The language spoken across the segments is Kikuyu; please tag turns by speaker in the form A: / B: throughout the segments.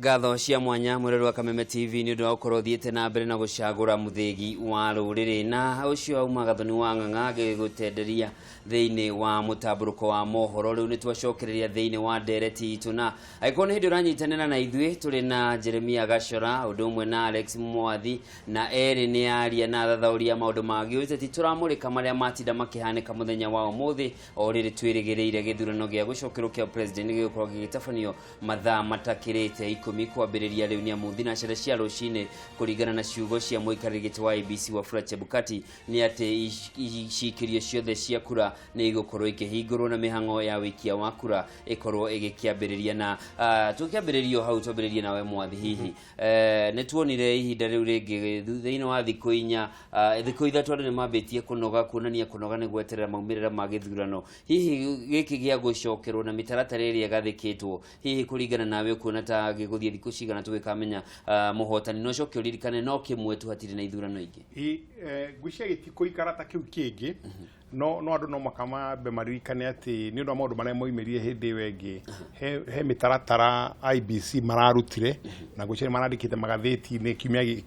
A: Ngatho cia mwanya mwĩrori wa Kameme TV nĩ ũndũ wa gũkorwo ũthiĩte na mbere na gũcagũra mũthĩgi wa rũrĩrĩ, na ũcio auma Gathoni wa Ng'ang'a agĩgũtenderia thĩinĩ wa mũtambũrũko wa mohoro. Rĩu nĩ twacokereria thĩinĩ wa ndereti itũ, na angĩkorwo nĩ hĩndĩ ũranyitanĩra na ithuĩ, tũrĩ na Jeremia Gacora ũndũ ũmwe na Alex Mwathi, na erĩ nĩ aria na athathaũri a maũndũ ma gĩũteti. Tũramũrĩka marĩa matinda makĩhanĩka mũthenya wa ũmũthĩ, o rĩrĩ twĩrĩgĩrĩire gĩthurano gĩa gũcokerwo kĩa president gĩgũkorwo gĩgĩtabanio mathaa matakĩrĩte 10 kwambĩrĩria rĩu, nĩ amu thinacara cia rũcinĩ, kũringana na ciugo cia mũikarĩri gĩtĩ wa IEBC Wafula Chebukati, nĩ atĩ icikĩrio ciothe cia kura nĩ igũkorwo ikĩhingũrwo na mĩhang'o ya wĩikia wa kura ĩkorwo ĩgĩkĩambĩrĩria. Na tũkĩambĩrĩria o hau, twambĩrĩrie nawe Mwathi. Hihi nĩ tuonire ihinda rĩu rĩngĩ thĩinĩ wa thikũ 4, thikũ 3, andũ nĩ mambĩtie kũnoga, kuonania kũnoga nĩ gweterera maumĩrĩra ma gĩthurano hihi gĩkĩ gĩa gũcokerwo na mĩtaratara ĩrĩa ĩgathĩkĩtwo. Hihi kũringana nawe, ũkuona ta gĩgũthiĩ thikũ cigana tũgĩkamenya mũhotani? No coke ũririkane no kĩmwe tu, hatirĩ na ithurano ingĩ.
B: Ngwĩciria gĩtikũikara ta kĩu kĩngĩ, no andũ no makamambe maririkane atĩ nĩ ũndũ wa maũndũ marĩa moimĩrire hĩndĩ ĩyo ĩngĩ, he mĩtaratara IEBC mararutire, na ngwĩciria nĩ marandĩkĩte magathĩti-inĩ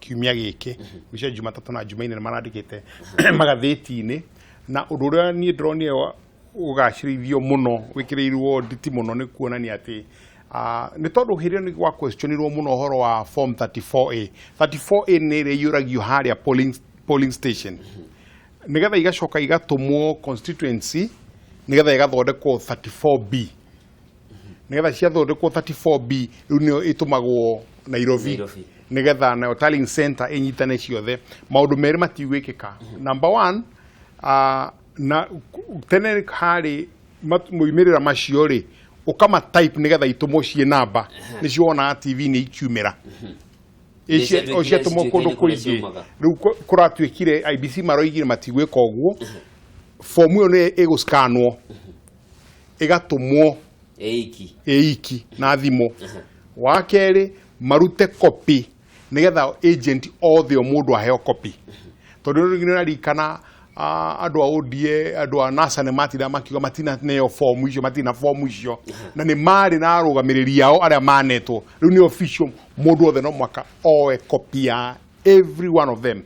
B: kiumia gĩkĩ, ngwĩciria Jumatatũ na Jumaine nĩ marandĩkĩte magathĩti-inĩ. Na ũndũ ũrĩa niĩ ndĩronire ũgacĩrithio mũno, wĩkĩrĩirwo nditi mũno, nĩ kuonania atĩ nĩ tondũ hĩndĩ ĩyo nĩ gwa questionirwo mũno ũhoro wa form 34A. 34A nĩ ĩrĩa iyũragio harĩa polling station, nĩgetha igacoka igatũmwo constituency, nĩgetha igathondekwo 34B, nĩgetha ciathondekwo 34B rĩu nĩyo ĩtũmagwo Nairobi,
A: Nairobi.
B: Nĩgetha nayo tallying center ĩnyitane ciothe. Maũndũ merĩ matigwĩkĩka. Number one, na tene harĩ moimĩrĩra macio rĩ, ũkama type nĩgetha itũmwo ciĩ namba, nĩcio wonaga TV-inĩ ikiumĩra.
A: Nĩ
B: O ciatũmwo
A: ciatuĩkire
B: kũndũ
A: kũrĩa
B: kũingĩ.
A: ciaumaga.
B: Rĩu kũratuĩkire IEBC maroigire matigwĩka ũguo. Fomu ĩyo nĩ ĩgũscanwo, ĩgatũmwo
A: ĩiki
B: ĩiki na thimũ. Wa kerĩ, marute copy nĩgetha agent othe, o mũndũ aheo copy, tondũ rĩu nĩ ũraririkana andũ a ODA, andũ a NASA nĩ matinda makiuga matinaneo fomu icio, matina fomu icio, na nĩ marĩ na arũgamĩrĩri ao arĩa manetwo. Rĩu nĩ official, mũndũ othe no mwaka oe copy ya every one of them.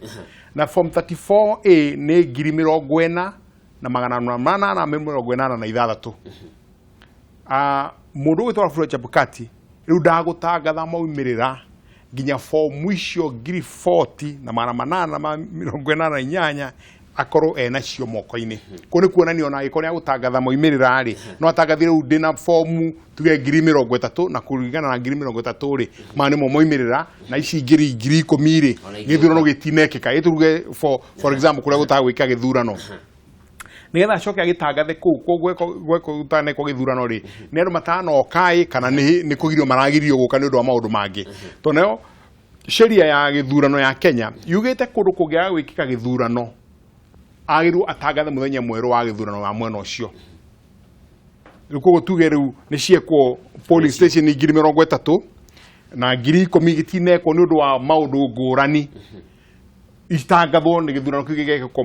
B: Na form 34A nĩ 40,886. Mũndũ ũgwĩtwo Wafula Chebukati rĩu ndagũtangatha maumĩrĩra nginya fomu icio 40,888 akorwo enacio moko-inĩ. Kũu nĩ kuonania ona angĩkorwo nĩ agũtangatha maumĩrĩra rĩ, no atangathire rĩu ndĩna fomu tuge 30,000, na kũringana na 30,000 rĩ, maya nĩmo maumĩrĩra, na ici 10,000 rĩ,
A: Ona ingĩ
B: gĩthurano gĩtinekĩka. Gĩturuge for example kũrĩa gũtagwĩka gĩthurano, nigetha acoke agĩtangathe kũu gwekwo gũtanekwo gĩthurano rĩ, nĩ andũ matanoka ĩ, kana nĩ kũgirio maragirio gũka nĩ ũndũ wa maũndũ mangĩ, tondũ nayo sheria ya gĩthurano ya Kenya yugĩte kũndũ kũngĩaga gwĩkĩka gĩthurano, agĩrĩirwo atangathe mũthenya mwerũ wa gĩthurano wa mwena ũcio. Rĩu koguo tuge rĩu nĩ ciekwo polling station 30,000 na 10,000 gĩtinekwo nĩ ũndũ wa maũndũ ngũrani, itangathwo nĩ gĩthurano kĩu gĩgekwo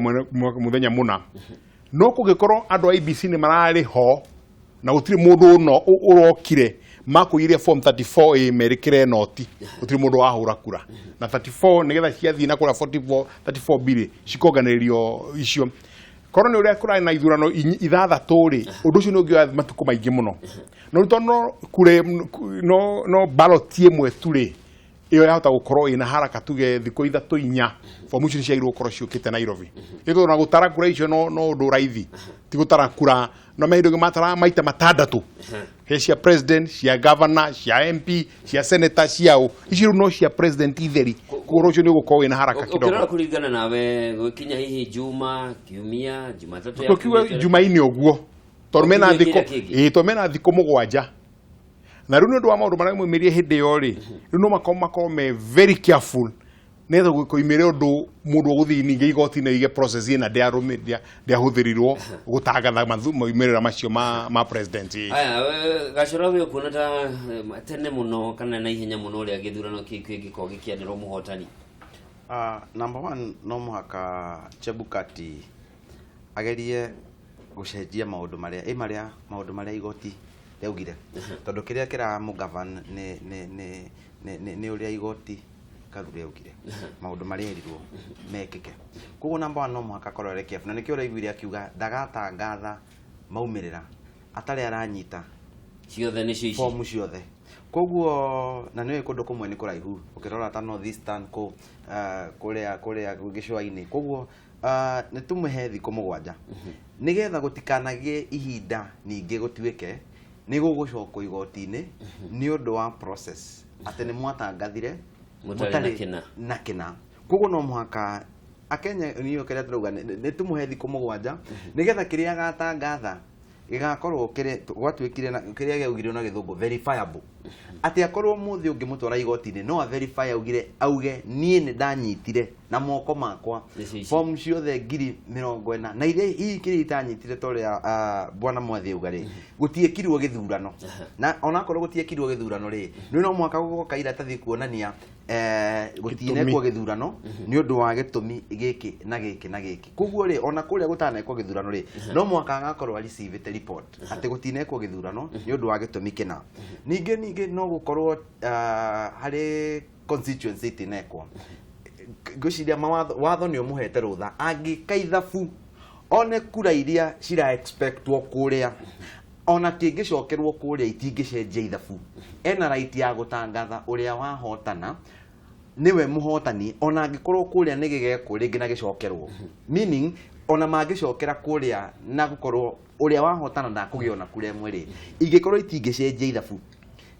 B: mũthenya mũna. No kũngĩkorwo andũ a IEBC nĩ mararĩ ho na gũtirĩ mũndũ ũno ũrokire makũire form 34A merĩkĩre noti, gũtirĩ mũndũ wahũra kura na 34, nĩgetha ciathiĩ na kũrĩa 44 34B rĩ, cikonganĩrĩrio icio. Korwo nĩ ũrĩa kũrarĩ na ithurano 6 rĩ, ũndũ ũcio nĩ ũngĩoya matukũ maingĩ mũno. No rĩu tondũ no kure no ballot ĩmwe tu rĩ, ĩyo yahota gũkorwo ĩna haraka, tuge thikũ 3 4, fomu icio nĩ ciagĩrĩirwo gũkorwo ciũkĩte Nairobi. Ĩtondũ na gũtara kura icio no ũndũ raithi, ti gũtara kura no mahinda ũngĩ mataraga maita matandatũ, he cia president, cia governor, cia MP, cia senator, ciao icio. Rĩu no cia president itheri, koguo ũndũ ũcio nĩ ũgũkorwo wĩna haraka kidogo.
A: Ũkĩrora kũringana nawe, gwĩkinya hihi Juma, Kiumia, Jumatatũ ya
B: tũkiuga
A: kiumia.
B: Jumaine ũguo, tondũ mena
A: Kiumia
B: thikũ
A: kĩrĩa kĩngĩ.
B: Ĩĩ, tondũ mena thikũ 7, na rĩu nĩ ũndũ wa maũndũ marĩa maumĩrire hĩndĩ ĩyo rĩ, rĩu no makorwo me very careful, nĩgetha kũimĩre ũndũ mũndũ ũgũthiĩ ningĩ igoti-inĩ oige process ĩna ndĩahũthĩrirwo gũtangatha maumĩrĩra macio ma president. Ĩĩ.
A: Aya, Gacora, we ũkuona ta tene mũno kana na ihenya mũno ũrĩa gĩthurano kĩu kĩngĩkorwo gĩkĩanĩrwo mũhotani?
C: Number one, no mũhaka Chebukati agerie gũcenjia maũndũ marĩa ĩ marĩa maũndũ marĩa igoti rĩaugire, tondũ kĩrĩa kĩramũgavana nĩ ũrĩa igoti karu rĩaugire maũndũ marĩa erirwo mekĩke. Koguo number one no mũhaka akorwo arĩ careful, na nĩkĩo ũraiguire akiuga ndagatangatha maumĩrĩra atarĩ aranyita
A: ciothe nĩcio ici
C: fomu ciothe. Koguo na nĩũĩ kũndũ kũmwe nĩ kũraihu, ũkĩrora ta North Eastern kũ kũrĩa gĩcũa-inĩ. Koguo nĩ tũmũhe thikũ 7 nĩgetha gũtikanagĩe ihinda ningĩ gũtuĩke nĩ gũgũcokwo igoti-inĩ nĩ ũndũ wa process atĩ nĩ mwatangathire
A: mũtarĩ
C: na kĩna. Koguo no mũhaka Akenya niyo kĩrĩa tũrauga nĩ tũmũhe thikũ 7 nĩgetha kĩrĩa agatangatha gĩgakorwo kĩrĩa gwatuĩkire na kĩrĩa gĩaugirwo na gĩthũngũ verifiable, atĩ akorwo mũthĩ ũngĩmũtwara igoti-inĩ no a verify augire auge niĩ nĩ ndanyitire na moko makwa form ciothe 40,000 na iria hihi kĩrĩa itanyitire ta ũrĩa bwana Mwathi auga rĩ, gũtiĩkirwo gĩthurano, na onakorwo gũtiĩkirwo gĩthurano rĩ, nĩ no mwaka gũgoka iratathi kuonania gũtinekwo gĩthurano nĩ ũndũ wa gĩtũmi gĩkĩ na gĩkĩ na gĩkĩ. Koguo rĩ, ona kũrĩa gũtanekwo gĩthurano rĩ, no mwaka agakorwo receive report atĩ gũtinekwo gĩthurano nĩ ũndũ wa gĩtũmi kĩna. Ningĩ no gũkorwo harĩ constituency itinekwo, ngwĩciria watho nĩ ũmũhete rũtha angĩka ithabu one kura iria cira expectwo kũrĩa ona kĩngĩcokerwo kũrĩa itingĩcenjia ithabu, ena right ya gũtangatha ũrĩa wahotana niwe mũhotani ona angĩkorwo kũrĩa nĩ gĩgekwo rĩngĩ na gĩcokerwo, meaning ona mangĩcokera kũrĩa na gũkorwo ũrĩa wahotana ndakũgĩa ona kura ĩmwe rĩ, ingĩkorwo itingĩcenjia ithabu,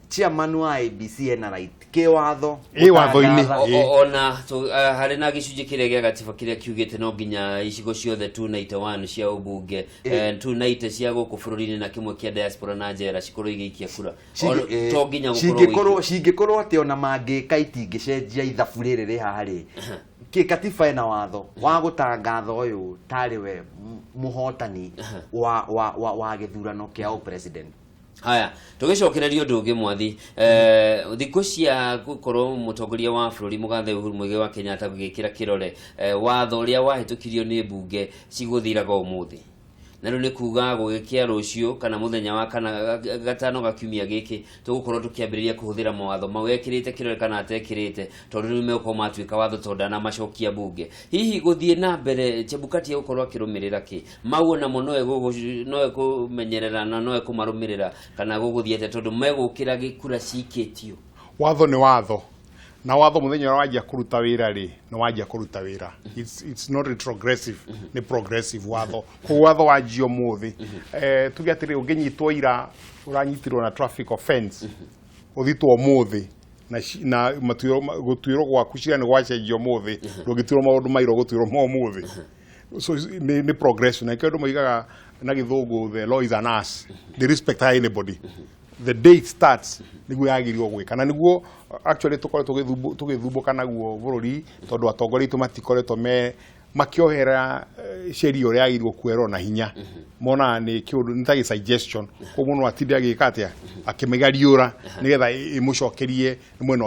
C: chairman wa IEBC ena right kĩwatho
B: watho-inĩ
A: ona harĩ na gĩcunjĩ kĩrĩa gĩa gatiba kĩrĩa kiugĩte no nginya icigo ciothe 291 cia ũmbunge 290 cia gũkũ bũrũri-inĩ na kĩmwe kĩa diaspora na njera cikorwo igĩikia kura, to nginya
C: gũkorwo cingĩkorwo atĩ ona mangĩka itingĩcenjia ithabu rĩrĩ rĩ haha rĩ, katiba ĩna watho wa gũtangatha ũyũ tarĩ we mũhotani wa gĩthurano kĩa president.
A: Haya, tũgĩcokereria ũndũ ũngĩ Mwathi, thikũ cia gũkorwo mũtongoria wa bũrũri mũgathe Uhuru Muigai wa Kenyatta gũgĩkĩra kĩrore watho ũrĩa wahĩtũkirio nĩ mbunge cigũthiraga ũmũthĩ, na rĩu nĩ kuga gũgĩkĩa rũciũ kana mũthenya wa kana gatano ga kiumia gĩkĩ tũgũkorwo tũkĩambĩrĩria kũhũthĩra mawatho mau ekĩrĩte kĩrore kana atekĩrĩte, tondũ rĩu megũkorwo matuĩka watho tondũ ndanamacokia mbunge. Hihi gũthiĩ na mbere Chebukati egũkorwo akĩrũmĩrĩra kĩ mau onamo no ekũmenyerera na no ekũmarũmĩrĩra kana gũgũthiĩ atĩa, tondũ megũkĩra gĩkura cikĩtio?
B: Watho nĩ watho, na watho mũthenya ũrĩa wanjia kũruta wĩra rĩ, nĩ wanjia kũruta wĩra. It's not retrogressive, nĩ progressive watho. Koguo watho wanjia ũmũthĩ, tuge atĩrĩ, ũngĩnyitwo ira ũranyitirwo na traffic offense ũthitwo ũmũthĩ na gũtuĩrwo gwaku cira nĩ gwacenjio ũmũthĩ, ndũngĩtuĩrwo maũndũ maira ũgũtuĩrwo ma ũmũthĩ. So nĩ progression. Na nĩkĩo andũ moigaga na gĩthũngũ the law is an ass, they respect anybody. The day it starts niguo yagĩrĩirwo gwĩka, na niguo actually tũkoretwo tũgĩthumbũka naguo bũrũri, tondũ atongoria aitũ matikoretwo me makĩohera sheria ũrĩa yagĩrĩirwo kuoherwo na hinya, monaga nĩ kĩũndũ nĩ ta suggestion, koguo no atinde agĩka atĩa akĩmĩgariũra nĩgetha ĩmũcokerie mwena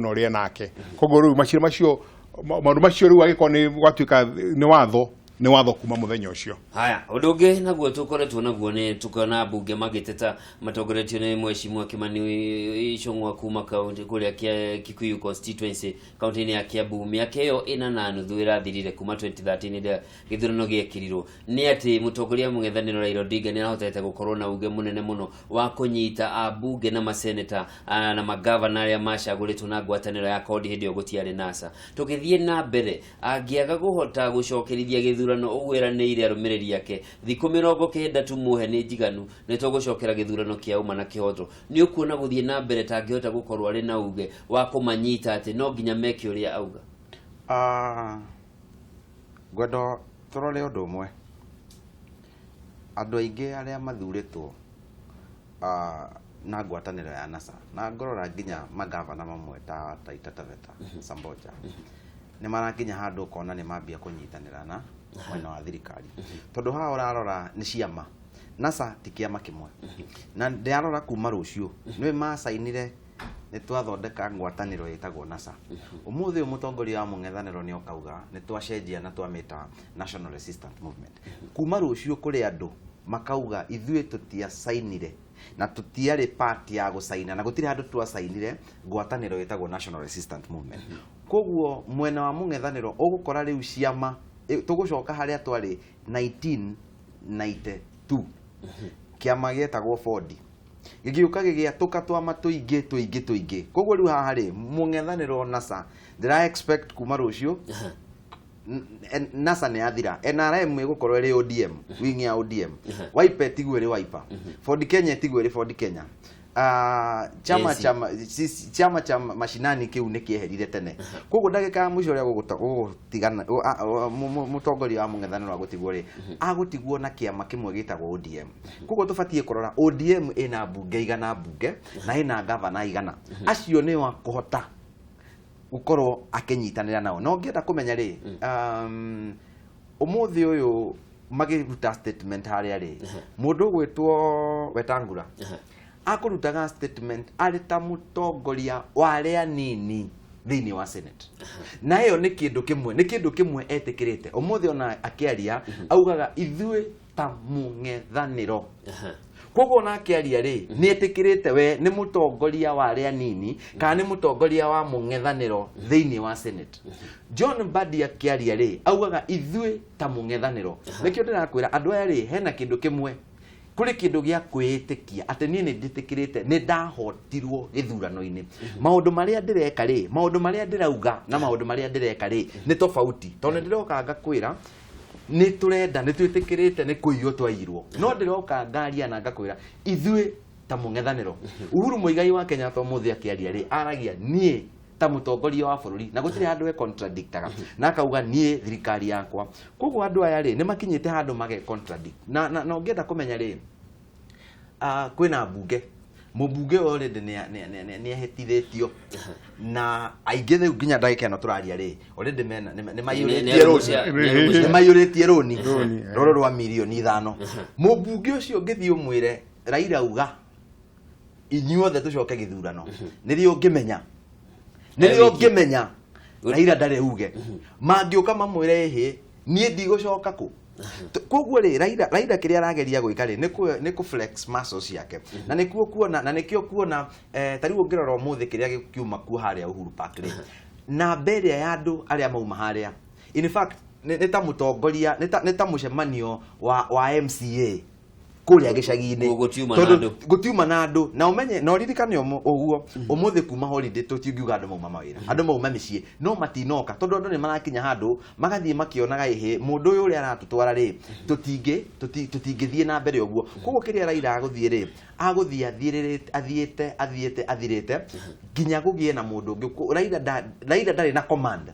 B: ũrĩa nake. Koguo rĩu macira macio maũndũ macio rĩu angĩkorwo nĩ gwatuĩka nĩ watho, nĩ watho kuma mũthenya ũcio.
A: Haya, ũndũ ũngĩ naguo tũkoretwo naguo nĩ tũkona mbunge magĩteta matongoretio nĩ Mheshimiwa Kimani Ichung'wa kuma kaunti kũrĩa Kikuyu constituency kaunti-inĩ ya Kiambu, mĩaka ĩyo 4.5 ĩrathirire kuma 2013 ĩrĩa gĩthurano gĩekĩrirwo, nĩ atĩ mũtongoria mũng'ethanĩro Raila Odinga nĩ arahotete gũkorwo na uge mũnene mũno wa kũnyita ambunge na maseneta na magavana arĩa macagũrĩtwo na ngwatanĩro ya kodi hĩndĩ ĩyo gũtiarĩ NASA. Tũgĩthiĩ na mbere, angĩaga kũhota gũcokerithia gĩthurano ũguo eranĩire arũmĩrĩri ake thikũ 90 tu muhe nĩ njiganu nĩ tũgũcokera gĩthurano kĩa ũma na kĩhoto, nĩ ũkuona gũthiĩ na mbere tangĩhota gũkorwo arĩ na uge wa kũmanyita atĩ no nginya meke ũrĩa auga?
C: Ngwendo tũrore ũndũ ũmwe, andũ aingĩ arĩa mathurĩtwo na ngwatanĩro ya NASA na ngorora nginya magavana mamwe ta Taita Taveta Samboja nĩ marakinya handũ ũkona nĩ mambia kũnyitanĩra na mwena wa thirikari, tondũ haha ũrarora nĩ ciama. NASA ti kĩama kĩmwe, na ndĩrarora kuma rũciũ nĩ macainire nĩ twathondeka ngwatanĩro ĩtagwo NASA. Ũmũthĩ ũyũ mũtongoria wa mũng'ethanĩro nĩ okauga nĩ twacenjia na twamĩta National Resistance Movement. Kuma rũciũ kũrĩ andũ makauga ithuĩ tũtiacainire Na tũtiarĩ part ya gũcaina na gũtirĩ handũ twacainire ngwatanĩro ĩtagwo National Resistance Movement. Koguo mwena wa mũng'ethanĩro ũgũkora rĩu ciama tũgũcoka harĩa twarĩ 1992, kĩama gĩetagwo Ford gĩgĩũka gĩgĩatũka twama tũingĩ tũingĩ tũingĩ. Koguo rĩu haha rĩ, mũng'ethanĩro NASA ndĩra expect kuma rũciũ NASA nĩ yathira, NRM ĩgũkorwo ĩrĩ ODM, wing ya ODM, Wiper ĩtigwo ĩrĩ Wiper, Ford Kenya ĩtigwo ĩrĩ Ford Kenya. Chama
A: ANC.
C: Chama chama cha mashinani kĩu nĩ kĩeherire tene. Koguo ndagĩka ya mũico ũrĩa gũgũtigana mũtongoria wa mũng'ethanĩro agũtigwo rĩ, agũtigwo na kĩama kĩmwe gĩtagwo ODM. Koguo tũbatiĩ kũrora ODM ĩna mbunge igana, mbunge na ĩna gavana igana, acio nĩo akũhota gũkorwo akĩnyitanĩra nao. Na ũngĩenda kũmenya rĩ, ũmũthĩ ũyũ magĩruta statement harĩa rĩ, mũndũ ũgwĩtwo Wetangula akũrutaga statement arĩ ta mũtongoria wa arĩa anini thĩinĩ wa Senate, na ĩyo nĩ kĩndũ kĩmwe, nĩ kĩndũ kĩmwe etĩkĩrĩte. Ũmũthĩ ona akĩaria augaga ithuĩ ta mũng'ethanĩro. Koguo ona akĩaria rĩ, nĩ etĩkĩrĩte we nĩ mũtongoria wa arĩa anini kana nĩ mũtongoria wa mũng'ethanĩro thĩinĩ wa Senate. John Mbadi akĩaria rĩ, augaga ithuĩ ta mũng'ethanĩro. Nĩkĩo ndĩrakwĩra andũ aya rĩ, hena kĩndũ kĩmwe, kũrĩ kĩndũ gĩa kwĩĩtĩkia atĩ niĩ nĩ ndĩtĩkĩrĩte nĩ ndahotirwo gĩthurano-inĩ. Maũndũ marĩa ndĩreka rĩ, maũndũ marĩa ndĩrauga na maũndũ marĩa ndĩreka rĩ, nĩ tofauti, tondũ nĩ ndĩroka ngakwĩra nĩ tũrenda, nĩ twĩtĩkĩrĩte nĩ kũiywo twaiyirwo, no ndĩroka ngaria na ngakwĩra ithuĩ ta mũng'ethanĩro. Uhuru Muigai wa Kenyatta ũmũthĩ akĩaria rĩ, aragia niĩ ta mũtongoria wa bũrũri, na gũtirĩ handũ e contradictaga na akauga niĩ thirikari yakwa. Koguo andũ aya rĩ, nĩ makinyĩte handũ mage contradict na ũngĩenda kũmenya rĩ, kwĩna mbunge, mũmbunge already nĩ ahĩtithĩtio na aingĩ rĩu nginya ndagĩka ĩno tũraria rĩ, already mena nĩ maiyũrĩtie rũni, nĩ maiyũrĩtie rũni rũrũ rwa mirioni 5. Mũmbunge ũcio ũngĩthiĩ ũmwĩre Raila uga inyuothe tũcoke gĩthurano, nĩrĩo ũngĩmenya, nĩrĩo ũngĩmenya Raila ndarĩ uge. Mangĩũka mamwĩre ĩhĩ, niĩ ndigũcoka kũ. Koguo rĩ, Raila kĩrĩa arageria gwĩka rĩ, nĩ kũ flex muscles ciake, na nĩkuo kuona na nĩkĩo kuona ta rĩu ũngĩrora ũmũthĩ kĩrĩa gĩkiuma kuo harĩa Uhuru Park rĩ, namba ĩrĩa ya andũ arĩa mauma harĩa, in fact nĩ ta mũtongoria, nĩ ta mũcemanio wa MCA kũrĩa gĩcagi-inĩ.
A: Gũtiuma na
C: Tondũ
A: andũ.
C: Gũtiuma na andũ, na ũmenye na ũririkane ũguo ũmũthĩ kuma holiday tũtingiuga andũ mauma mawĩra, andũ mauma mĩciĩ no matinoka, tondũ andũ nĩ marakinya handũ magathiĩ makĩonaga ĩhĩ mũndũ ũyũ ũrĩa aratũtwara rĩ, tũtingĩthiĩ na mbere ũguo. Koguo kĩrĩa Raila agũthiĩ rĩ, agũthiĩ athiĩrĩrĩte, athiĩte athiĩte athirĩte nginya gũgĩe na mũndũ ũngĩ. Raila ndarĩ na command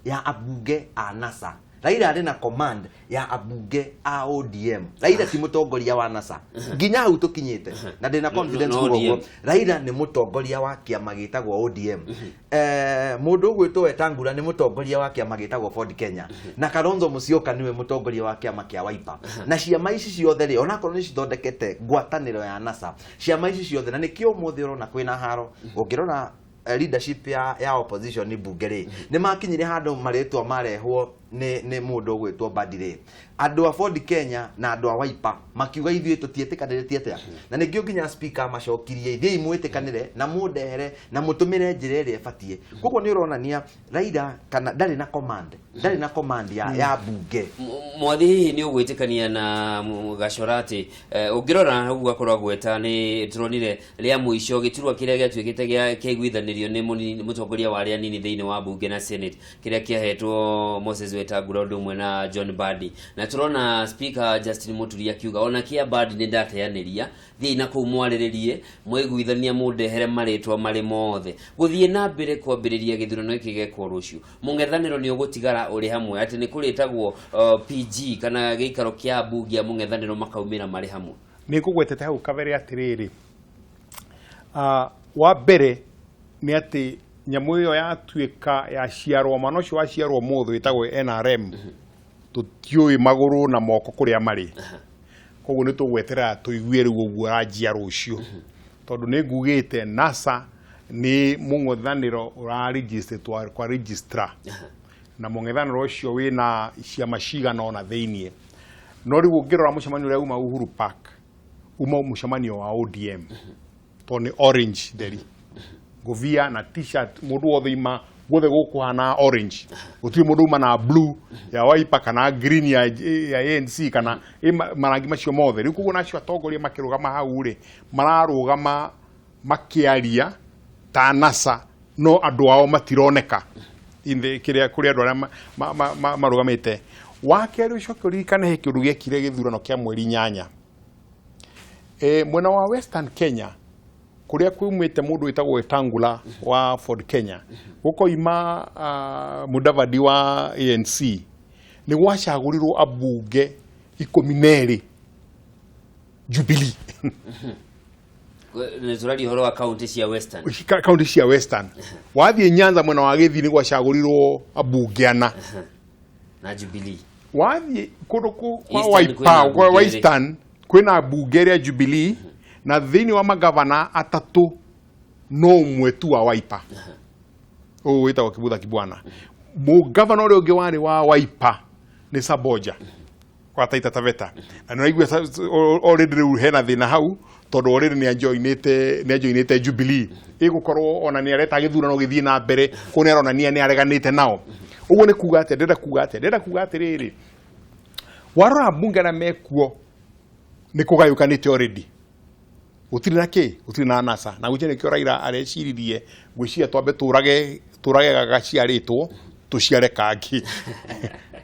C: ya abunge a NASA. Raila arĩ na command ya abunge a ODM. Raila ti mũtongoria wa NASA nginya hau tũkinyĩte, na ndĩna confidence
A: no
C: kuga ũguo.
A: ODM.
C: Raila nĩ mũtongoria wa kĩama gĩtagwo ODM. Mũndũ ũgwĩtwo Wetangula nĩ mũtongoria wa kĩama gĩtagwo Ford Kenya, na Kalonzo Musyoka nĩwe mũtongoria wa kĩama kĩa Wiper. Na ciama ici ciothe rĩ, onakorwo nĩ cithondekete ngwatanĩro ya NASA, ciama ici ciothe, na nĩkĩo ũmũthĩ ũrona kwĩna haro. Ũngĩrora leadership ya opposition bunge rĩ, nĩ makinyire handũ marĩtwa marehwo nĩ mũndũ ũgwĩtwo Mbadi rĩ, andũ a Ford Kenya na andũ a Wiper makiuga ithuĩ tũtiĩtĩkanĩrĩtie atĩa, na nĩkĩo nginya speaker macokirie ithiĩ mwĩtĩkanĩre na mũndehere na mũtũmĩre njĩra ĩrĩa ĩbatiĩ. Koguo nĩ ũronania Raila kana ndarĩ na command, ndarĩ na command ya bunge.
A: Mwathi, hihi nĩ ũgwĩtĩkania na Gachora atĩ ũngĩrora hau gakorwo gweta nĩ tũronire rĩa mũico gĩturwa kĩrĩa gĩatuĩkĩte gĩa kĩaiguithanĩrio nĩ mũtongoria wa arĩa anini thĩinĩ wa bunge na Senate, kĩrĩa kĩahetwo Moses Wetangula ũndũ ũmwe na John Mbadi, na tũrona Speaker Justin Muturi akiuga ona kĩa Mbadi nĩ ndateanĩria, thiĩi na kũu mwarĩrĩrie, mwaiguithania mũndehere marĩtwa marĩ mothe. Gũthiĩ na mbere kwambĩrĩria gĩthurano gĩkĩ gĩekwo rũciũ, mũng'ethanĩro nĩ ũgũtigara ũrĩ hamwe, atĩ nĩ kũrĩtagwo PG kana gĩikaro kĩa ambunge a mũng'ethanĩro makaumĩra marĩ hamwe?
B: Nĩ ngũgwetete hau kabere atĩrĩrĩ, wa mbere nĩ atĩ nyamũ ĩyo yatuĩka yaciarwo, mwana ũcio waciarwo ũmũthĩ wĩtagwo NRM, tũtiũĩ magũrũ na moko kũrĩa marĩ. Koguo nĩ tũgweterera tũigue rĩu ũguo aranjia rũciũ, tondũ nĩ ngugĩte NASA nĩ mũng'ethanĩro ũrarĩgistĩtwo kwa registrar, na mũng'ethanĩro ũcio wĩna ciama cigana ũna thĩiniĩ. No rĩu ũngĩrora mũcemanio ũrĩa uma Uhuru Park, Uma mũcemanio wa ODM tondũ nĩ orange theri, ngũbia na T-shirt, mũndũ wothe ima guothe gũkũhana orange, gũtirĩ mũndũ uma na blue ya Wiper kana green ya ANC kana marangi macio mothe. Rĩu koguo nacio atongoria makĩrũgama hau rĩ, mararũgama makĩaria ta NASA, no andũ ao matironeka in the kĩrĩa kũrĩ andũ arĩa marũgamĩte. Wa kerĩ, ũcoke ũririkane he kĩũndũ gĩekire gĩthurano kĩa mweri 8 mwena wa Western Kenya, kũrĩa kumĩte mũndũ wĩtagwo Wetangula wa Ford Kenya, gũkoima Mudavadi wa ANC, nĩ gwacagũrirwo ambunge 12 Jubilee.
A: Nĩ tũraria ũhoro wa kaunti cia Western.
B: Kaunti cia Western. Wathiĩ Nyanza mwena wa Gĩthii, nĩ gwacagũrirwo ambunge ana
A: na Jubilee.
B: Wathiĩ kũndũ kwa
A: Eastern
B: Wiper,
A: kwĩna
B: kwa
A: mbunge.
B: Western kwĩna mbunge ĩrĩa Jubilee, na thĩinĩ wa magavana atatũ no ũmwe tu wa Wiper, ũyũ wĩtagwo Kibutha Kibwana. Mũgavana ũrĩa ũngĩ warĩ wa Wiper nĩ Saboja wa Taita Taveta, na nĩ ũraigua already rĩu hena thĩna hau, tondũ already nĩ ajoinĩte Jubilee. Ĩgũkorwo ona nĩ areta gĩthurano gĩthiĩ na mbere kũu, nĩ aronania nĩ areganĩte nao. Ũguo nĩ kuga atĩa? Ndĩrenda kuga atĩa? Ndĩrenda kuga atĩrĩrĩ, warora mbunge arĩa mekuo nĩ kũgayũkanĩte already, gũtirĩ na kĩ, gũtirĩ na NASA, na gwĩciria nĩkĩo Raila areciririe, ngwĩciria twambe tũrage tũrage gagaciarĩtwo tũciare kangĩ,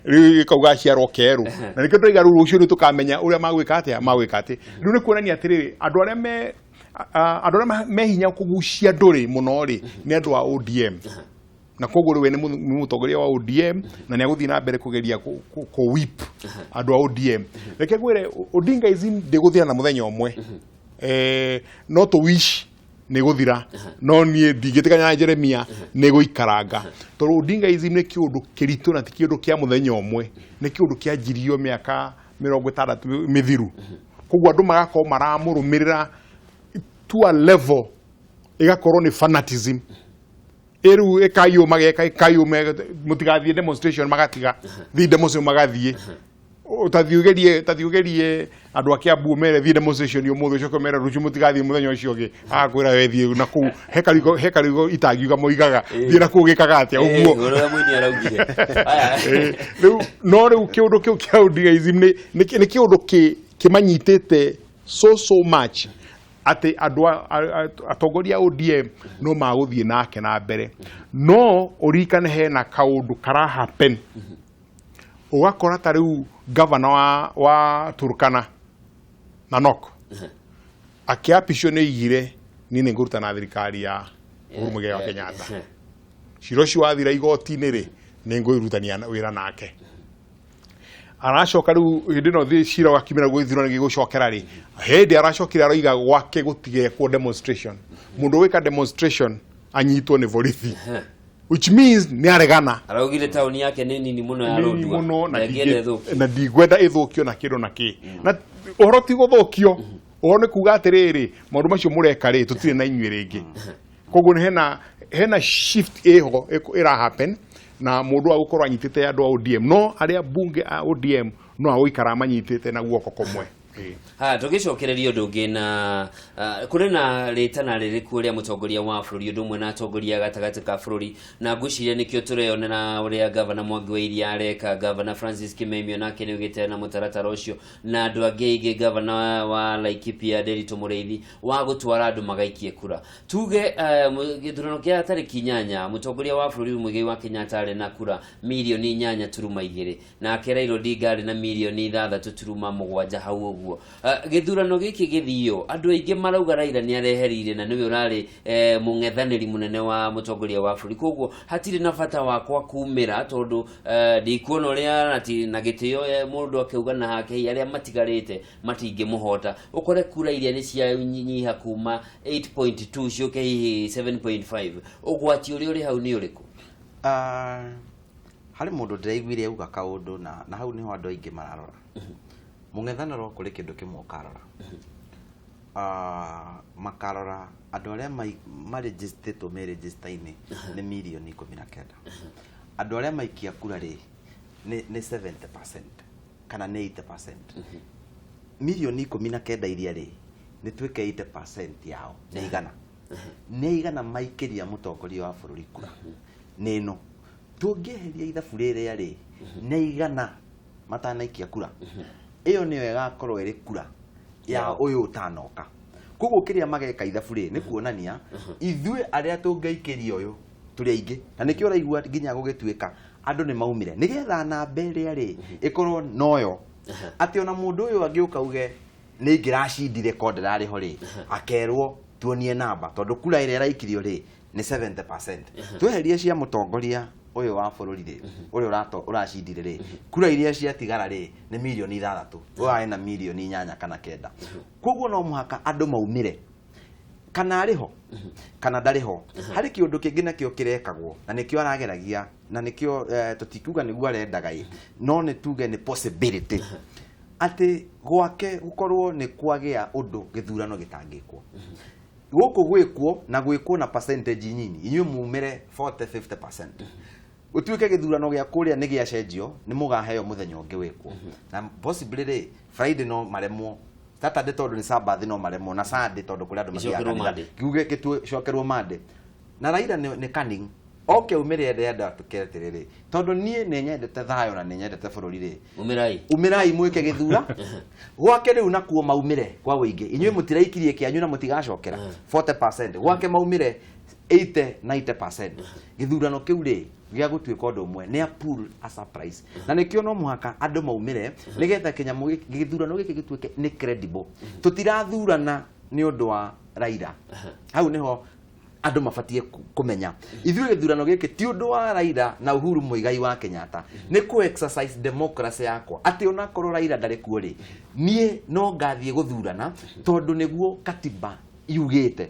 B: rĩu kau gaciarwo kerũ, na nĩkĩo ndĩraiga rĩu rũciũ nĩ tũkamenya ũrĩa magwĩka atĩa, magwĩka atĩ. Rĩu nĩ kuonania atĩrĩrĩ, andũ arĩa me hinya kũgucia andũ rĩ mũno rĩ nĩ andũ a ODM, na koguo rĩu we nĩ mũtongoria wa ODM na nĩ agũthiĩ na mbere kũgeria kũ whip andũ a ODM. Reke ngwĩre, Odingaism ndĩgũthira na mũthenya ũmwe. No tũ wish nĩ gũthira, no niĩ ndingĩtĩkania na Jeremia nĩ gũikaranga, tondũ Odingaism nĩ kĩũndũ kĩritũ na ti kĩũndũ kĩa mũthenya ũmwe, nĩ kĩũndũ kĩanjirio mĩaka 60 mĩthiru. Koguo andũ magakorwo maramũrũmĩrĩra to a level ĩgakorwo nĩ fanatism. Ĩrĩu ĩkayũ mageka ĩkayũ, mũtigathiĩ demonstration, magatiga thiĩ demonstration, magathiĩ. Ũtathiĩ ũgerie andũ a Kiambu ũmere thiĩ demonstration ũmũthĩ, ũcoke ũmere rũciũ mũtigathiĩ, mũthenya ũcio ũngĩ agakwĩra we thiĩ na kũu he karigo itangiuga moigaga thiĩ na kũu gĩkaga atĩa ũguo.
A: Ũrĩa mũini araugire. Aya.
B: Rĩu no rĩu kĩũndũ kĩu kĩa Odingaism nĩ kĩũndũ kĩmanyitĩte so much atĩ andũ atongoria a ODM no magũthiĩ nake na mbere. No ũririkane hena kaũndũ kara happen, ũgakora ta rĩu gavana wa Turkana Nanok akĩapicwo nĩ oigire, "Niĩ nĩ ngũruta na thirikari ya Uhuru Muigai wa Kenyatta. Cira ũcio wathira igoti-inĩ rĩ, nĩ ngũrutania wĩra nake." Aracoka rĩu hĩndĩ ĩno cira wakiumĩra gũgĩthurano gĩgũcokera rĩ, hĩndĩ aracokire aroiga gwake gũtigekwo demonstration, mũndũ wĩka demonstration anyitwo nĩ borithi, which means nĩ aregana.
A: Araugire taũni yake nĩ nini mũno ya
B: nini
A: Lodwar
B: mũno na
A: na ĩngĩenda ĩthũkio.
B: Na ndingwenda ĩthũkio na kĩndũ na kĩ, na ũhoro ti gũthũkio, ũhoro nĩ kuga atĩrĩrĩ, maũndũ macio mũreka rĩ, tũtirĩ na inyuĩ rĩngĩ. Koguo nĩ hena shift ĩho ĩra happen, na mũndũ agũkorwo anyitĩte andũ a ODM, no arĩa mbunge a ODM no agũikara manyitĩte na guoko kũmwe.
A: Ha tũgĩcokereria ũndũ ũngĩ na kũrĩ na rĩtana rĩrĩkũ rĩa mũtongoria wa bũrũri ũndũ ũmwe na atongoria gatagatĩ ka bũrũri, na ngwĩciria nĩkĩo tũreyonera ũrĩa gavana Mwangi wa Iria areka, gavana Francis Kimemio nake nĩ augĩte na mũtaratara ũcio, na andũ angĩ aingĩ, gavana wa Laikipia Nderitu Mũrĩithi, wa gũtwara andũ magaikie kura. Tuge gĩthurano kĩa tarĩki 8, mũtongoria wa bũrũri Muigai wa Kenyatta arĩ na kura mirioni 8.2, nake Raila Odinga arĩ na mirioni 6.7 hau ũguo. Gĩthurano gĩkĩ gĩthio, andũ aingĩ marauga Raila nĩ areherire na nĩwe ũrarĩ mũng'ethanĩri mũnene wa mũtongoria wa bũrũri, koguo hatirĩ na bata wakwa kumĩra, tondũ ndikuona ũrĩa na gĩtĩo mũndũ akĩuga na hake hihi arĩa matigarĩte matingĩmũhota, ũkore kura iria nĩ cianyiha kuma 8.2 ciũke hihi 7.5. Ũgwati ũrĩa ũrĩ hau nĩ ũrĩkũ?
C: Ah, harĩ mũndũ ndĩraiguire auga kaũndũ na hau nĩho andũ aingĩ mararora mũng'ethanĩro. Kũrĩ kĩndũ kĩmwe ũkarora. Ah, makarora andũ arĩa marĩnjĩstĩtwo me register-inĩ nĩ mirioni 19, andũ arĩa maikia kura rĩ nĩ 70% kana nĩ 80%. Mirioni 19 iria rĩ Nĩ tuĩke 80% yao nĩ igana, nĩ igana maikĩria mũtongoria wa bũrũri kura nĩ ĩno. Tũngĩeheria ithabu rĩrĩa rĩ, nĩ igana matanaikia kura, ĩyo nĩyo ĩgakorwo ĩrĩ kura ya ũyũ ũtanoka. Koguo kĩrĩa mageka ithabu rĩ, nĩ kuonania ithuĩ arĩa tũngĩikĩria ũyũ tũrĩ aingĩ, na nĩkĩo ũraigua nginya gũgĩtuĩka andũ nĩ maumire nĩgetha namba ĩrĩa rĩ ĩkorwo noyo, atĩ ona mũndũ ũyũ angĩũka uge nĩ ingĩracindire ko ndĩrarĩ ho rĩ, akerwo tuonie namba, tondũ kura ĩrĩa ĩraikirio rĩ nĩ 70%. Tweherie cia mũtongoria ũyũ wa bũrũri rĩ, ũrĩa ũracindire rĩ, kura iria ciatigara rĩ nĩ mirioni 6, ũyũ arĩ na mirioni 8 kana 9. Koguo no mũhaka andũ maumĩre, kana arĩ ho kana ndarĩ ho. Harĩ kĩũndũ kĩngĩ nakĩo kĩrekagwo na nĩkĩo arageragia, na nĩkĩo tũtikiuga nĩguo arendaga ĩ, no nĩ tuge nĩ possibility atĩ gwake gũkorwo nĩ kwagĩa ũndũ gĩthurano gĩtangĩkwo gũkũ, gwĩkwo na gwĩkwo na percentage nyinyi, inyuĩ mumĩre 40 50%, gũtuĩke gĩthurano gĩa kũrĩa nĩ gĩacenjio, nĩ mũgaheo mũthenya ũngĩ wĩkwo. Na possibly rĩ, Friday no maremwo, Saturday tondũ nĩ Sabbath no maremwo, na Sunday tondũ kũrĩ andũ mathiaga
A: Gĩcokerwo
C: kanitha.
A: Monday.
C: Kiuge gĩcokerwo Monday. Na Raila nĩ cunning, oke umĩre ndĩrenda tũkere atĩrĩrĩ, tondũ niĩ nĩ nyendete thayũ na nĩ nyendete bũrũri rĩ,
A: Umĩrai.
C: Umĩrai mwĩke gĩthura gwake rĩu, nakuo maumĩre kwa wĩingĩ. Inyuĩ mũtiraikirie kĩanyu na mũtigacokera 40%, gwake maumĩre 80 90%. Gĩthurano kĩu rĩ gĩa gũtuĩka ũndũ ũmwe nĩ a pull a surprise, na nĩkĩo no mũhaka andũ maumĩre nĩgetha kĩnyamũ gĩthurano gĩkĩ gĩtuĩke nĩ credible. Tũtirathurana nĩ ũndũ wa Raila, hau nĩho andũ mabatie kũmenya. Ithuĩ gĩthurano gĩkĩ ti ũndũ wa Raila na Uhuru Muigai wa Kenyatta, nĩ kũ exercise democracy yakwa, atĩ onakorwo Raila ndarĩ kuo rĩ, niĩ no ngathiĩ gũthurana tondũ nĩguo katiba yugĩte.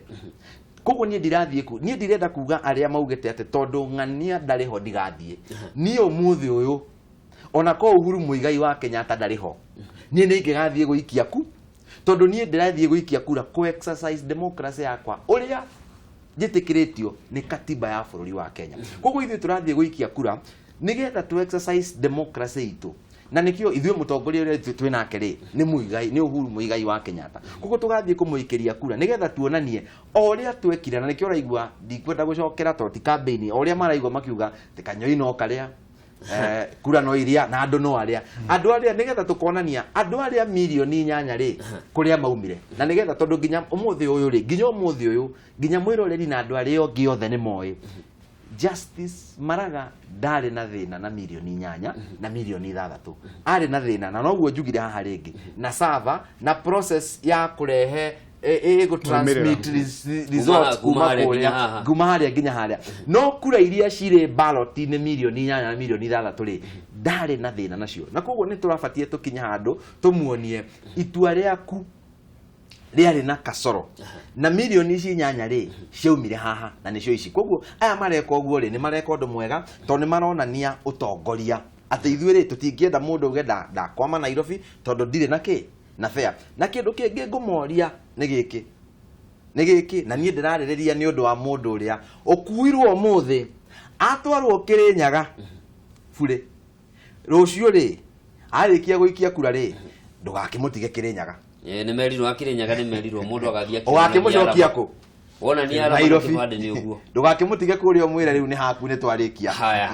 C: Koguo niĩ ndirathiĩ ku, niĩ ndirenda kuga arĩa maugĩte atĩ tondũ ng'ania ndarĩ ho ndigathiĩ. Niĩ ũmũthĩ ũyũ ona ko Uhuru Muigai wa Kenyatta ndarĩ ho, niĩ nĩ ingĩgathiĩ gũikia ku, tondũ niĩ ndĩrathiĩ gũikia kura kũ exercise democracy yakwa ũrĩa njĩtĩkĩrĩtio nĩ katiba ya bũrũri wa Kenya. Koguo ithuĩ tũrathiĩ gũikia kura nĩgetha tu exercise democracy itũ, na nĩkĩo ithuĩ mũtongoria ũrĩa twĩ nake rĩ nĩ Muigai, nĩ Uhuru Muigai wa Kenyatta. Koguo tũgathiĩ kũmũikĩria kura nĩgetha tuonanie o ũrĩa twekire, na nĩkĩo ũraigua ndikwenda gũcokera tondũ ti campaign, o ũrĩa maraigua makiuga atĩ kanyoi no karĩa kura no iria na andũ no arĩa andũ arĩa, nĩgetha tũkonania andũ arĩa mirioni 8 rĩ kũrĩa maumire, na nĩgetha tondũ nginya ũmũthĩ ũyũ rĩ, nginya ũmũthĩ ũyũ, nginya mwĩroreri na andũ arĩa angĩ othe nĩ moĩ Justice Maraga ndarĩ na thĩna na mirioni 8 na mirioni 6, arĩ na thĩna na noguo njugire haha rĩngĩ na server na process ya kũrehe ĩgũ transmit results
A: Kuma
C: kuma
A: harĩa nginya
C: kũrĩa
A: haha.
C: kuma harĩa nginya harĩa, no kura iria cirĩ ballot-inĩ mirioni 8 na mirioni 6 rĩ, ndarĩ na thĩna nacio. Na koguo nĩ tũrabatie tũkinye handũ tũmuonie itua rĩaku rĩarĩ na kasoro, na mirioni ici 8 rĩ ciaumire haha na nĩcio ici. Koguo aya mareka ũguo rĩ, nĩ mareka ũndũ mwega tondũ nĩ maronania ũtongoria atĩ ithuĩ rĩ tũtingĩenda mũndũ auge ndakwama Nairobi tondũ ndirĩ na kĩ na fair. Na kĩndũ kĩngĩ ngũmoria nĩ gĩkĩ, nĩ gĩkĩ, na niĩ ndĩrarĩrĩria nĩ ũndũ wa mũndũ ũrĩa ũkuirwo ũmũthĩ atwarwo Kĩrĩnyaga burĩ, rũciũ rĩ arĩkia gũikia kura rĩ, ndũgakĩmũtige Kĩrĩnyaga.
A: Nĩ merirwo akĩrĩnyaga, nĩ merirwo mũndũ agathiĩ
C: Ũgakĩmũcokia kũ?
A: Wona nĩ arama na
C: Nairobi.
A: Kĩbandĩ nĩ ũguo.
C: Ndũgakĩmũtige kũrĩa ũmwĩre rĩu nĩ haku nĩ twarĩkia.
A: Haya,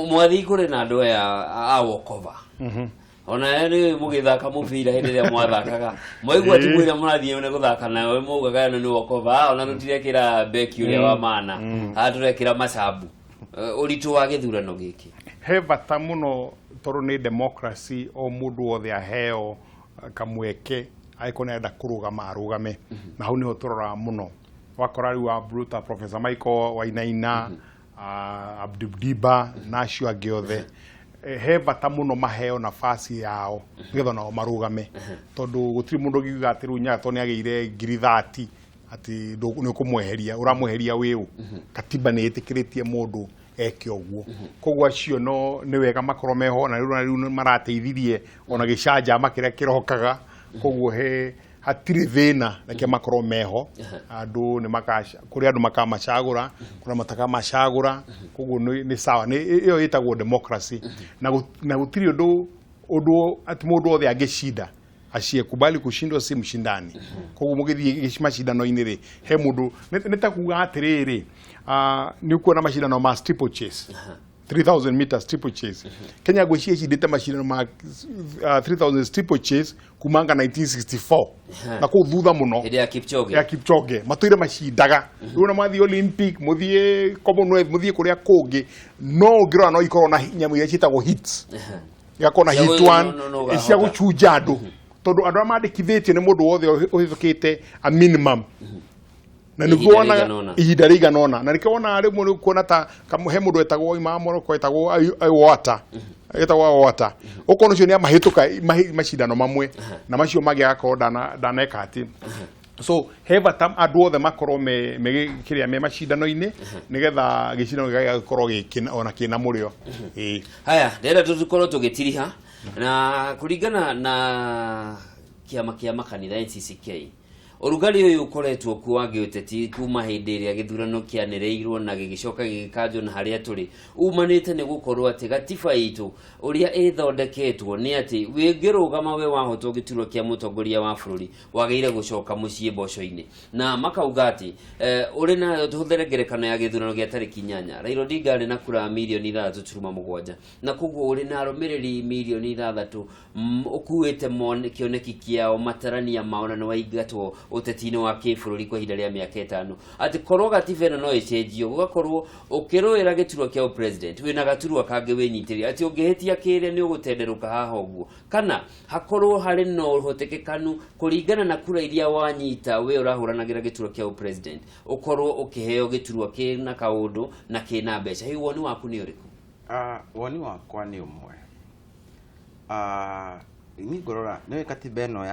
A: mwathi kũrĩ na andũ aya a wokova, ona nĩ mũgĩthaka mũbira hĩndĩ ĩrĩa mwathakaga mwaigua timu ĩrĩa mũrathiĩ nĩ gũthaka nayo maugaga ĩno nĩ wokova, ona tũtirekĩra beki ũrĩa wa maana, haha tũrekĩra macabu. Ũritũ wa gĩthurano gĩkĩ?
B: He bata mũno tondũ nĩ democracy, o mũndũ wothe aheo kamweke, angĩkorwo nĩ arenda kũrũgama arũgame, na hau nĩho tũroraga mũno. Wakora rĩu wa ta Professor Michael Wainaina, Abdul Diba na acio angĩ othe, he bata mũno maheo nafasi yao nĩgetha nao marũgame, tondũ gũtirĩ mũndũ ũngiuga atĩ rĩu Nyaga tondũ nĩ agĩire ngiri 30 atĩ nĩ ũkũmweheria, ũramweheria wĩũ? Katiba nĩ ĩtĩkĩrĩtie mũndũ eke ũguo. Koguo acio no nĩ wega makorwo meho, na rĩu nĩ marateithirie ona gĩcanjama kĩrĩa kĩrokaga. Koguo he hatirĩ thĩna, reke makorwo meho. Andũ nĩ makaca kũrĩ andũ makamacagũra, kũrĩ matakamacagũra. Koguo nĩ sawa, nĩ ĩyo ĩtagwo democracy, na gũtirĩ ũndũ atĩ mũndũ wothe angĩcinda. Asiyekubali kushindwa si mshindani. Koguo mũgĩthiĩ macindano-inĩ rĩ, he mũndũ nĩ ta kuga atĩrĩrĩ, nĩ ũkuona macindano ma steeplechase, 3000 meters steeplechase. Kenya ngwĩciria ĩcindĩte macindano ma 3000 steeplechase kumanga 1964 na kũu thutha mũno.
A: Hĩndĩ ya Kipchoge.
B: Ya Kipchoge matũire macindaga. Rĩu ona mwathiĩ Olympic, mũthiĩ Commonwealth, mũthiĩ kũrĩa kũngĩ, no ũngĩrora no ikorwo na nyamũ iria ciĩtagwo hits, igakorwo na
A: Cia
B: hit one.
A: No, ũgahota.
B: Cia gũchunja andũ, tondũ andũ arĩa mandĩkithĩtio nĩ mũndũ wothe ũhĩtũkĩte a minimum na
A: Ihinda
B: nĩguo wonaga
A: rĩigana ũna.
B: Ihinda rĩigana ũna, na nĩkĩo wonaga rĩmwe rĩu kuona ta he mũndũ wetagwo oimaga Morocco, etagwo Iwata, etagwo Iwata, ũkona ũcio nĩ amahĩtũka macindano mamwe na macio mangĩ agakorwo ndaneka atĩ. So he bata andũ othe makorwo me kĩrĩa me macindano-inĩ, nĩgetha gĩcindano gĩgakorwo gĩkĩna ona kĩna mũrĩo. Ĩĩ.
A: Haya, ndĩrenda tũkorwo tũgĩtiriha na kũringana na kĩama kĩa makanitha NCCK, ũrugarĩ ũyũ ũkoretwo kuo wa gĩũteti kuma hĩndĩ ĩrĩa gĩthurano kĩanĩrĩirwo na gĩgĩcoka gĩgĩkanjwo na harĩa tũrĩ umanĩte nĩ gũkorwo atĩ gatiba itũ ũrĩa ĩthondeketwo nĩ atĩ wĩngĩrũgama we wahotwo gĩturwa kĩa mũtongoria wa bũrũri, wagĩrĩire gũcoka mũciĩ mboco-inĩ, na makauga atĩ ũrĩ na tũhũthĩre ngerekano ya gĩthurano gĩa tarĩki 8, Raila Odinga arĩ na kura mirioni 6.7, na koguo ũrĩ na arũmĩrĩri mirioni 6, ũkuĩte kĩoneki kĩao, matarania mao, na nĩ waingatwo ũteti-inĩ wa kĩbũrũri kwa ihinda rĩa mĩaka 5, atĩ korwo gatiba ĩno no ĩcenjio, gũgakorwo ũkĩrũĩra gĩturwa kĩa president wĩna gaturwa kangĩ wĩnyitĩrĩire, atĩ ũngĩhĩtia kĩrĩa nĩ ũgũtenderũka haha ũguo, kana hakorwo harĩ na ũhotekekanu kũringana na kura iria wanyita we ũrahũranagĩra gĩturwa kĩa president ũkorwo ũkĩheo gĩturwa kĩna kaũndũ na kĩna mbeca. Hihi woni waku nĩ ũrĩkũ?
C: Woni wakwa nĩ ũmwe. Niĩ ngũrora nĩũĩ katiba ĩno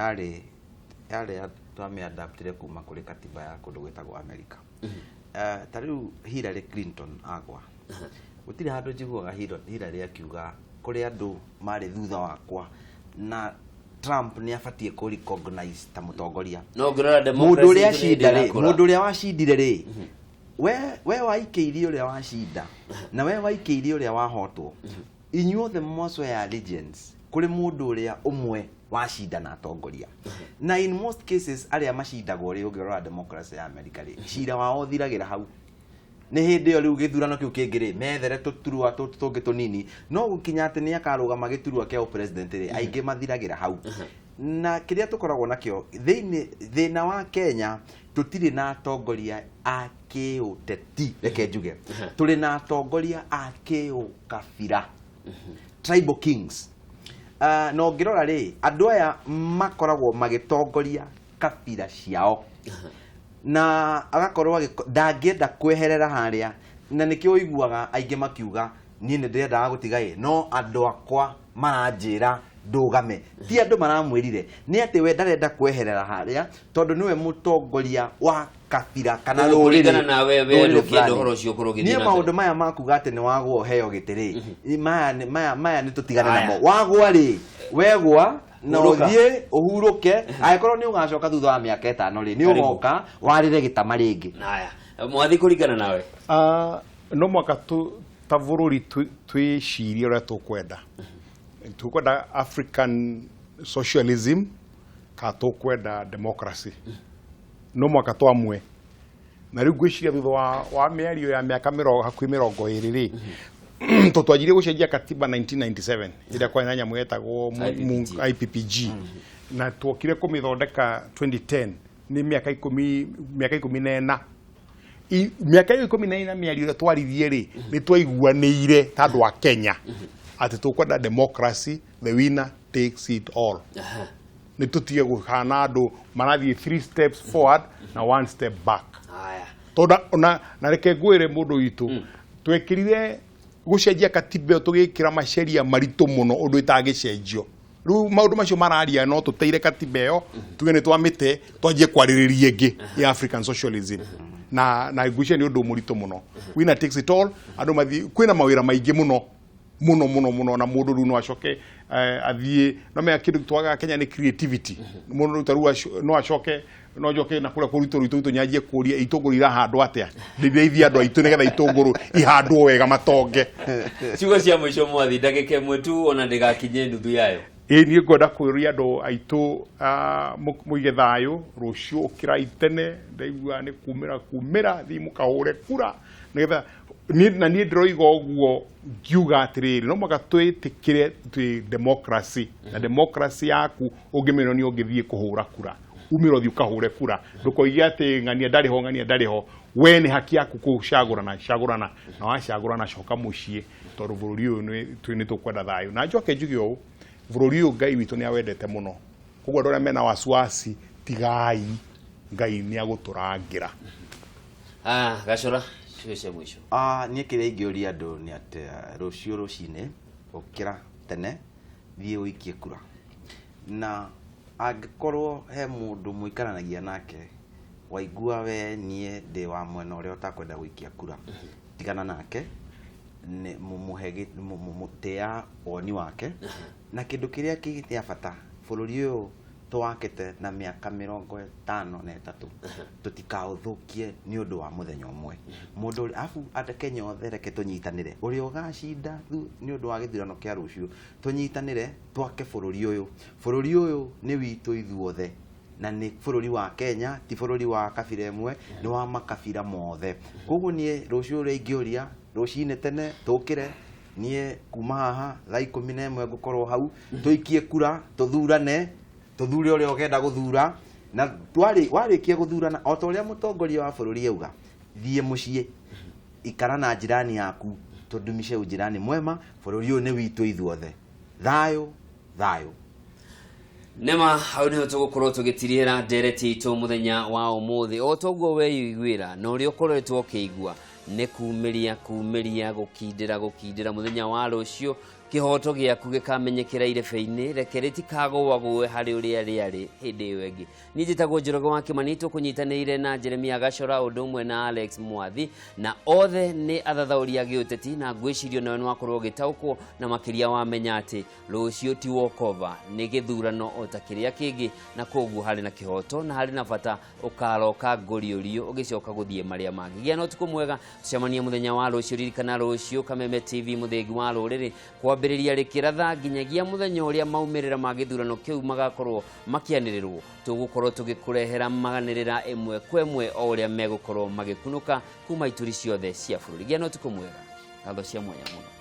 C: yarĩ twamĩadaptire kuma kũrĩ katiba ya kũndũ gwĩtagwo America. Ta rĩu Hillary Clinton agwa, gũtirĩ handũ njiguaga Hillary akiuga kũrĩ andũ marĩ thutha wakwa na Trump nĩ abatiĩ kũ recognize ta mũtongoria.
A: No ngĩrora
C: Mũndũ
A: democracy
C: ũrĩa
A: itũ nĩ
C: acinda rĩ,
A: ĩrakũra.
C: Mũndũ ũrĩa wacindire rĩ, we waikĩirie ũrĩa wacinda na we waikĩirie ũrĩa wahotwo, inyuothe mwaswear allegiance kũrĩ mũndũ ũrĩa ũmwe wacinda na atongoria. Na in most cases arĩa macindagwo rĩ, ũngĩrora democracy ya America rĩ, cira wao ũthiragĩra hau. Nĩ hĩndĩ ĩyo rĩu gĩthurano kĩu kĩngĩ rĩ, methere tũturwa tũtũ tũngĩ tũnini, no gũkinya atĩ nĩ akarũgama gĩturwa kĩa president rĩ, aingĩ mathiragĩra hau. Na kĩrĩa tũkoragwo nakĩo thĩinĩ thĩna wa Kenya, tũtirĩ na atongoria a kĩũteti, reke njuge tũrĩ na atongoria a kĩũkabira, tribal kings. Na ũngĩrora rĩ, andũ aya makoragwo magĩtongoria kabira ciao na agakorwo ndangĩenda kweherera harĩa, na nĩkĩo ũiguaga aingĩ makiuga niĩ nĩ ndĩrendaga gũtiga ĩ, no andũ akwa maranjĩra ndũgame. Ti andũ maramwĩrire, nĩ atĩ we ndarenda kweherera harĩa tondũ nĩwe mũtongoria wa kabira kana
A: Koguo
C: rũrĩrĩ.
A: kũringana nawe, we
C: Rũrĩrĩ
A: ndũkĩenda
C: fulani.
A: ũhoro ũcio ũkorwo ũgĩthiĩ
C: Niĩ
A: na mbere.
C: Maũndũ maya makuga atĩ nĩ wagwa ũheo gĩtĩ rĩ, maya nĩ tũtigane
A: Aya.
C: namo. Wagwa rĩ, wegwa na
A: Hurũka.
C: ũthiĩ ũhurũke, angĩkorwo nĩ ũgacoka thutha wa mĩaka 5 rĩ, nĩ
A: Karibu.
C: ũgoka warĩre gĩtama rĩngĩ.
A: Haya, mwathi, kũringana nawe?
B: No mwaka tu ta bũrũri twĩcirie ũrĩa tũkwenda African socialism ka tũkwenda democracy. No mwaka twamwe na rĩu ngwĩciria thutha wa mĩario ya mĩaka hakuhĩ 20 rĩ, to twanjirie gũcenjia katiba 1997 ĩrĩa kwarĩ na nyamũ yetagwo
A: IPPG.
B: IPPG, na tuokire kũmĩthondeka 2010, nĩ mĩaka 10, mĩaka 14. Mĩaka ĩyo 14, mĩario ĩrĩa twaririe rĩ, nĩ twaiguanĩire ta andũ a Kenya atĩ tũkwenda democracy, the winner takes it all. Nĩ tũtige kũhana andũ marathiĩ three steps forward na one step back.
A: Haya.
B: Tondũ ona na reke ngwĩre mũndũ witũ, twekĩrire gũcenjia katiba ĩyo tũgĩkĩra maceria maritũ mũno ũndũ ĩtangĩcenjio. Rĩu maũndũ macio mararia, no tũteire katiba ĩyo, tuge nĩ twamĩte, twanjie kwarĩrĩria ĩngĩ ya African socialism, na ngwĩciria nĩ ũndũ mũritũ mũno. Winner takes it all, andũ mathiĩ kwĩna mawĩra maingĩ mũno mũno mũno mũno, na mũndũ rĩu no acoke athiĩ no menya kĩndũ twagaga Kenya nĩ creativity. Mũndũ rĩu ta rĩu no acoke no njoke na kũrĩa kũritũ rwitũ rwitũ nyanjie kũria itũngũrũ irahandwo atĩa, ndĩrĩithie andũ aitũ nĩgetha itũngũrũ ihandwo wega matonge.
A: Ciugo cia mũico, mwathi, ndagĩka 1 tu, ona ndĩgakinye nuthu yayo.
B: Ĩĩ, niĩ ngwenda kũria andũ aitũ mũige thayũ. Rũciũ ũkĩrai tene, ndaigua nĩ kumĩra kumĩra, thiĩ mũkahũre kura nĩgetha na niĩ ndĩroiga ũguo ngiuga atĩrĩrĩ, no mũhaka twĩtĩkĩre twĩ democracy, na democracy yaku ũngĩmĩona nĩ ũngĩthiĩ kũhũra kura, umĩra ũthiĩ ũkahũre kura. Ndũkoige atĩ ng'ania ndarĩ ho, ng'ania ndarĩ ho. We nĩ haki yaku kũcagũrana, cagũrana, na wacagũrana coka mũciĩ, tondũ bũrũri ũyũ nĩ tũkwenda thayũ. Na njoke njuge ũũ, bũrũri ũyũ Ngai witũ nĩ awendete mũno, koguo andũ arĩa mena wasiwasi, tigai, Ngai nĩ agũtũrangĩra.
A: Gacora, ciugo cia mũico.
C: Niĩ kĩrĩa ingĩũria andũ nĩ atĩ rũciũ rũcinĩ ũkĩra tene, thiĩ ũikie kura, na angĩkorwo he mũndũ mũikaranagia nake waigua we niĩ ndĩ wa mwena ũrĩa ũtakwenda gũikia kura, tigana nake, mũhe tĩa woni wake. Na kĩndũ kĩrĩa kĩa bata, bũrũri ũyũ tũwakĩte na mĩaka 53, tũtikaũthũkie nĩ ũndũ wa mũthenya ũmwe. Mũndũ ũrĩa abu Kenya othe, reke tũnyitanĩre, ũrĩa ũgacinda nĩ ũndũ wa gĩthurano kĩa rũciũ, tũnyitanĩre twake bũrũri ũyũ. Bũrũri ũyũ nĩ witũ ithuothe, na nĩ bũrũri wa Kenya, ti bũrũri wa kabira ĩmwe, nĩ wa makabira mothe. Koguo niĩ rũciũ ũrĩa ingĩũria, rũcinĩ tene tũkĩre, niĩ kuma haha thaa 11 ngũkorwo hau, tũikie kura, tũthurane, tũthure ũrĩa ũkenda gũthura, na warĩkia gũthurana, o ta ũrĩa mũtongoria wa bũrũri auga, thiĩ mũciĩ, ikara na jirani yaku, tũndumishe ujirani mwema. Bũrũri ũyũ nĩ witũ ithuothe. Thayũ, thayũ.
A: Nema hau niho tũgũkorwo tũgĩtirĩra ndereti itũ mũthenya wa ũmũthĩ. O toguo weiguĩra na ũrĩa ũkoretwo ũkĩigua, nĩ kumĩria kumĩria, gũkindĩra gũkindĩra, mũthenya wa rũciũ kĩhoto gĩaku gĩkamenyekera irebe-inĩ. Reke rĩtikagũagũe harĩ ũrĩa rĩarĩ hĩndĩ ĩyo ĩngĩ. Niĩ njĩtagwo Njoroge wa Kĩmani, tũkũnyitanĩire na Jeremia Gacora ũndũ ũmwe na Alex Mwathi, na othe nĩ athathaũri a gĩũteti, na ngwĩciria nawe nĩ wakorwo ũgĩtaũkwo na makĩria wamenya atĩ rũciũ ti walkover, nĩ gĩthurano o ta kĩrĩa kĩngĩ, na koguo harĩ na kĩhoto na harĩ na bata ũkaroka ngũriũrio ũgĩcoka gũthiĩ marĩa mangĩ. Gĩa na ũtukũ mwega, tũcemanie mũthenya wa rũciũ. Ririkana rũciũ Kameme TV, mũthĩgi wa rũrĩrĩ, kwambĩrĩria rĩkĩratha nginyagia mũthenya ũrĩa maumĩrĩra ma gĩthurano kĩu magakorwo makĩanĩrĩrwo, tũgũkorwo tũgĩkũrehera maganĩrĩra ĩmwe kwa ĩmwe o ũrĩa megũkorwo magĩkunũka kuma ituri ciothe cia bũrũri. Gĩa na ũtukũ mwega, ngatho cia mwanya mũno.